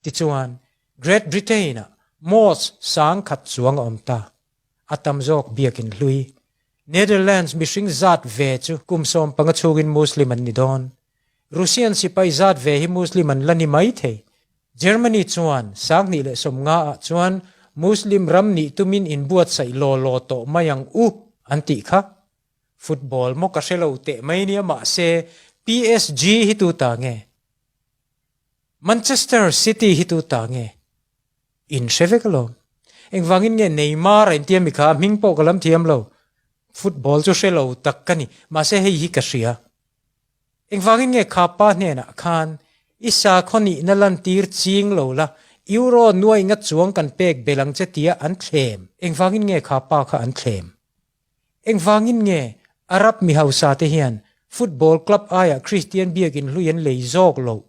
Tichuan, Great Britain-ah mosque 10,000 chuang a awm ta. A tam zawk biakin hlui. Netherlands mihring zat ve chu kum 15 chhungin Muslim an ni dawn. Russian sipai zat ve hi Muslim an la ni mai thei. Germany chuan 2050 ah chuan Muslim ram nih tumin inbuatsaih law law tawh mai ang u an tih kha. Football maw ka hre lo teh mai nia mahse PSG hi tu ta nge? Manchester City hi tu ta nge? In hre vek alawm. Engvangin nge Neymar a intia mi kha hming pawh ka lam thiam lo. Football chu hre lo tak ka ni mahse hei hi ka hria. Engvangin nge kha pa hnenah khan i sakhaw nihna lantir ching lo la, Euro nuai nga chuang kan pek belh ang che tia an thlem? Engvangin nge kha pa kha an thlem? Engvangin nge Arab mi hausa te hian football club aiah Kristian biakin hlui an lei zawk loh?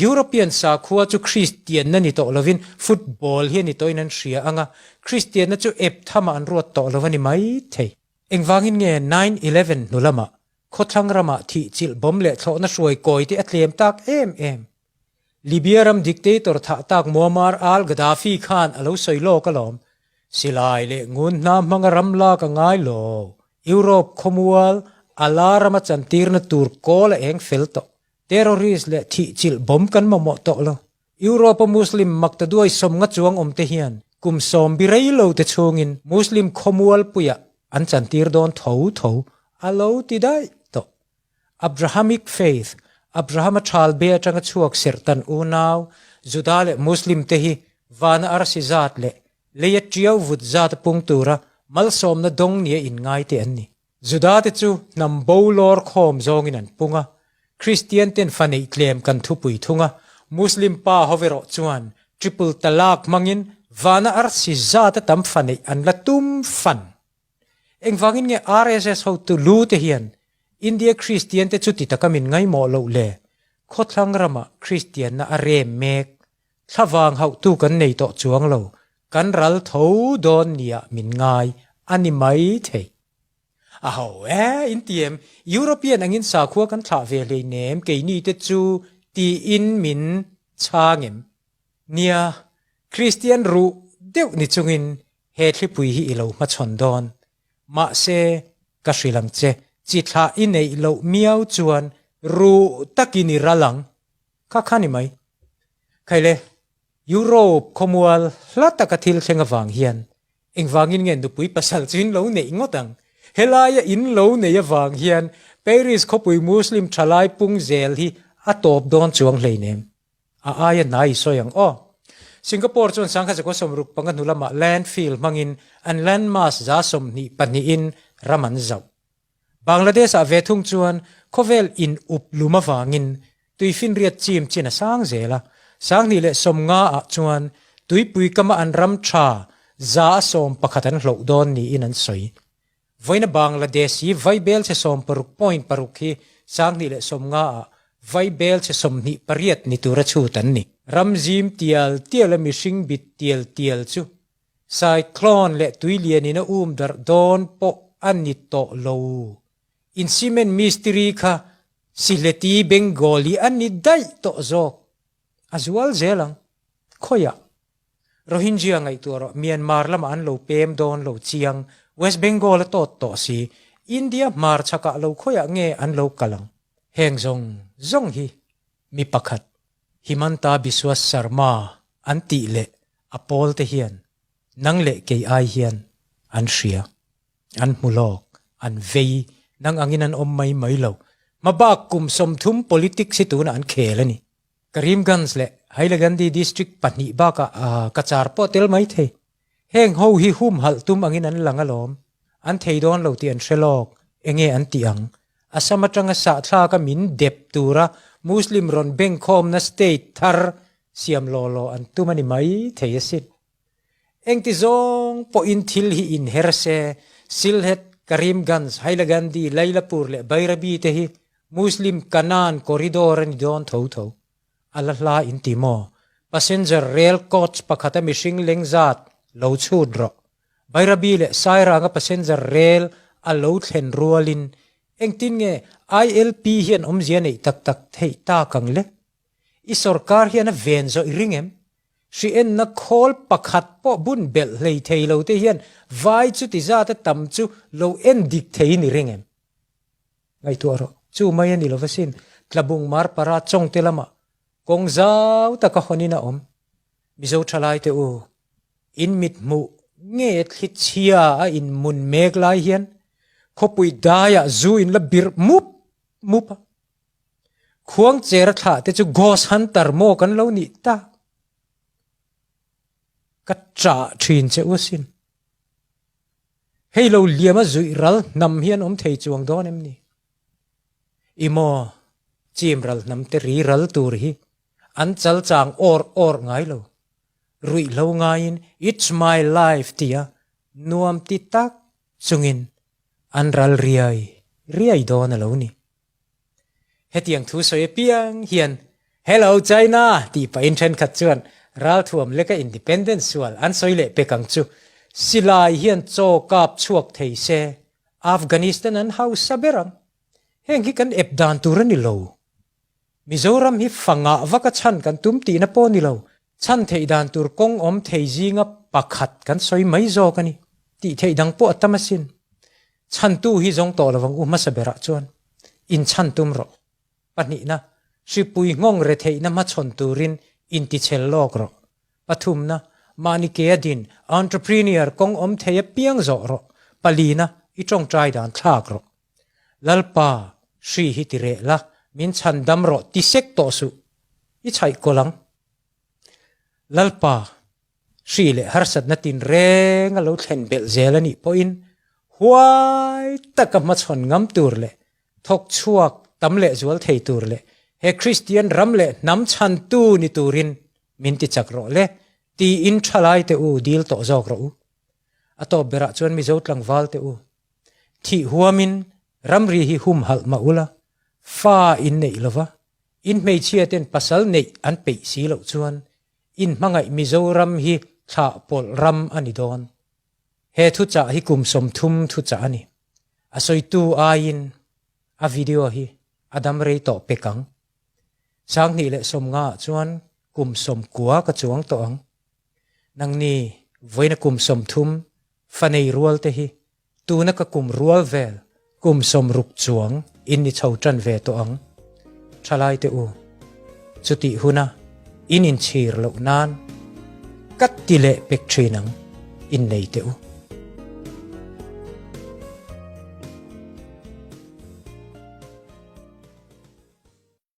European sakhua chu Kristianna ni tawh lovin football hi a ni tawhin an hria ang a, Kristianna chu ep thamah an ruat tawh lo a ni maithei. Engvangin nge 9/11 hnu lamah Khawthlang ramah thih chilh bawm leh thlawhna hruai kawi te a tlem tak em em. Libya ram dictator thah tak Muammar al-Gaddafi khan a lo sawi lawk alawm. Silai leh ngun hna hmanga ram lak a ngai lo. Europe khawmual a la rama chantirna tur kawl a eng fel tawh. Terrorist leh thih chilh bawm kan mamawh tawh lo. Europe-a Muslim maktaduai 50 chuang awm te hian kum 70 rei lo te chhungin Muslim khawmual puiah an chantir dawn tho tho a lo ti daih tawh. Abrahamic faith, Abrahama thal be atanga chhuak serhtan unau, Juda leh Muslim te hi vana arsi zat leh leia tiau vut zat a pung tura malsawmna dawng nia inngai te an ni. Juda te chu hnam bo lawr khawm zawngin an pung a, Kristian ten fa neih tlem kan thupui thung a, Muslim pa ho erawh chuan triple talak hmangin vana arsi zat a tam fa neih an la tum fan. Engvangin nge RSS hotu lu te hian India Kristian te chuti taka min ngaimawh loh le? Khawthlang ramah Kristianna a rem mek. Thlavang hauhtu kan nei tawh chuang lo, kan ral tho dawn nia min ngai a ni mai thei. A ho e, in ti em? European angin sakhua kan thlah ve hleinem keini te chu tiin min chhang em? Nia, Kristian ruh deuh ni chungin he thlipui hi i lo hmachhawn dawn. Mahse, ka hrilh ang che, chi thlah i neih loh miau chuan ruh takin i ral ang. Kha kha ni mai. Khaile, Europe khawmual hla taka thil thleng avang hian engvangin nge nupui pasal chu in lo neih ngawt ang? Helaia in lo neih avang hian Paris khawpui Muslim thalai pung zel hi a tawp dawn chuang hleinem. A aia hnai i sawi ang aw. Singapore chuan 1965 hnu lamah landfill hmangin an landmass 22%-in ram an zauh. Bangladesh-ah ve thung chuan khawvel in up lum avangin tuifinriat chim chin a sang zel a, 2050-ah chuan tuipui kama an ram tha 111% an hloh dawn niin an sawi. Vawiina Bangladesh hi vaibel chhe 16.6 hi 2050-ah vaibel chhe 28 ni tura chhut an ni. Ram zim tial tial a mihring bit tial tial chu Cyclone leh tuilianin a um darh dawn pawh a ni tawh lo. In cement mistiri kha Sihleti Bengali a ni daih tawh zawk. A zual zel ang. Khawiah? Rohingya ngaihtuah rawh, Myanmar lamah an lo pem dawn lo chiang, West Bengal a tawt tawh si, India hmarchhakah lo khawiah nge an lo kal ang? Heng zawng zawng hi mi pakhat Himanta Biswas Sarma an tih leh a pawl te hian nang leh kei ai hian an hria, an hmu lawk, an vei, nang angin an awm mai mai lo. Hmabak kum 30 politics hi tunah an khel a ni. Karimganj leh Hailakandi district pahnih bakah ka char pawh tel mai thei. Heng ho hi humhalh tum angin an lang alawm. An thei dawn lo tih an hre lawk. Enge an tih ang? Assam atanga sahthlaka min dep tura Muslim rawn bengkhawmna state thar siam law law an tum a ni mai thei asin. Engti zawng pawhin thil hi inher se, Sylhet, Karimganj, Hailakandi, Lailapur leh Bairabi te hi Muslim Kanan corridor a ni dawn tho tho. A la hla in ti maw? Passenger rail coach pakhata mihring leng zat lo chhut rawh. Bairabi leh Sairanga passenger rail a lo thlen rualin engtin nge ILP hian awmzia neih tak tak theih tak ang le? I sorkar hian a ven zawh i ring em? Hri enna khawl pakhat pawh bun belh hlei thei lo te hian vai chuti zata tam chu lo en dik thei ni ring em? Ngaihtuah rawh, chu mai a ni lo asin, Tlabung Marpara Chawngte lamah kawng zau taka hawnin a awm. Mizo thalaite u, in mit hmuh nge thli chhia a in mun mek lai hian khawpui daiah zu in la birh mup mup a. Khuangcher a thlah te chu Ghost Hunter maw kan lo nih tak? Ka chah thin che u asin. Hei lo liam a zuih ral hnam hi an awm thei chuang dawn em ni? I maw chim ral hnam te ri ral tur hi an chal chang awr awr ngai lo. Ruihhlo ngaiin It's my life tia nuam ti tak chungin an ral riai riai dawn a lo ni. Hetiang thu sawi apiang hian Hello China tih pahin thenkhat chuan ralthuam leka independence sual an sawi leh pek ang chu. Silai hian chaw kap chhuak thei se Afghanistan an hausa ber ang. Heng hi kan ep dan tur a ni lo. Mizoram hi fa ngah vaka chhan kan tum tihna pawh a ni lo. Chhan theih dan tur kawng awm thei zinga pakhat kan sawi mai zawk a ni. Tih theih dang pawh a tam asin. Chhantu hi zawng tawh lovang u hmasa berah chuan inchhan tum rawh. Pahnihna, hripui nghawng re theihna hmachhawn turin intichhel lawk rawh. Pathumna, mahni ke a din, entrepreneur, kawng awm thei apiang zawh rawh. Palina, i tawngtai dan thlak rawh. Lalpa, hri hi ti reh la, min chhan dam rawh ti sek tawh suh. I chhaih kawlh ang. Lalpa, Hri leh harsatna tinreng a lo thlen belh zel a nih pawhin huai taka hmachhawn ngam tur leh thawk chhuak tam leh zual thei tur leh he Kristian ram leh hnam chhantu ni turin min ti chak rawh le tiin thalai te u dil tawh zawk rawh u. A tawp berah chuan Mizo tlangval te u, thih huamin ramri hi humhalh mah ula, fa in neih lova, in hmeichhia ten pasal neih an peih si loh chuan In hmangaih Mizoram hi thlah pawlh ram a ni dawn. He thuchah hi kum 30 thuchah a ni. A sawitu aiin a video hi a dam rei tawh pek ang. 2015 ah chuan kum 90 ka chuang tawh ang. Nangni vawiina kum 30 fa nei rual te hi Tuna ka kum rual vel kum 60 chuang in ni chho tan ve tawh ang. Thalai te u, chutih huna in inchhir loh nan ka ti leh pek thin ang, innei teh u.